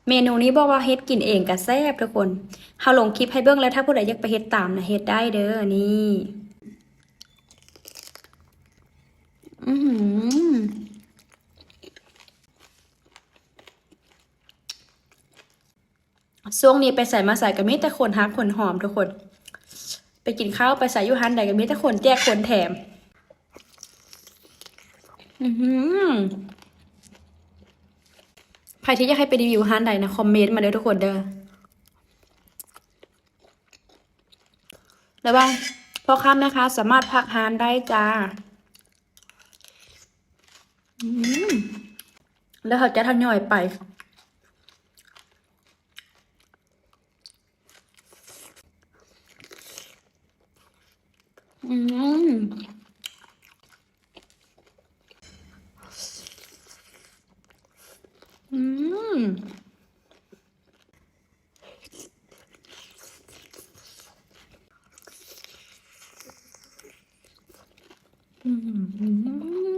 ເມນູນີ້ບອກວ່າເຮັດກິນເອງກະແຊບທຸກຄົນ. ເຮົາລົງຄລິບໃຫ້ເບິ່ງແລ້ວ ຖ້າຜູ້ໃດຢາກໄປເຮັດຕາມນະ ເຮັດໄດ້ເດີ. ນີ້ ອືຫື ຊ່ວງນີ້ໄປໃສມາໃສກະມີແຕ່ຄົນຮັກຄົນຫອມທຸກຄົນ. ໄປກິນເຂົ້າໄປໃສ ຢູ່ຮ້ານໃດກະມີແຕ່ຄົນແຈກຄົນແຖມ. ອືຫື ໃຜທີ່ຢາກໃຫ້ໄປຣີວິວຮ້ານໃດນະ ຄອມເມັນມາເດີທຸກຄົນເດີ. ລະຫວ່າງພໍ່ຄ້າແມ່ຄ້າສາມາດພັກຮ້ານໄດ້ຈ້າ. ອືມ ແລ້ວເຮົາຈະທະຍອຍໄປ. ອືມ ອືມ.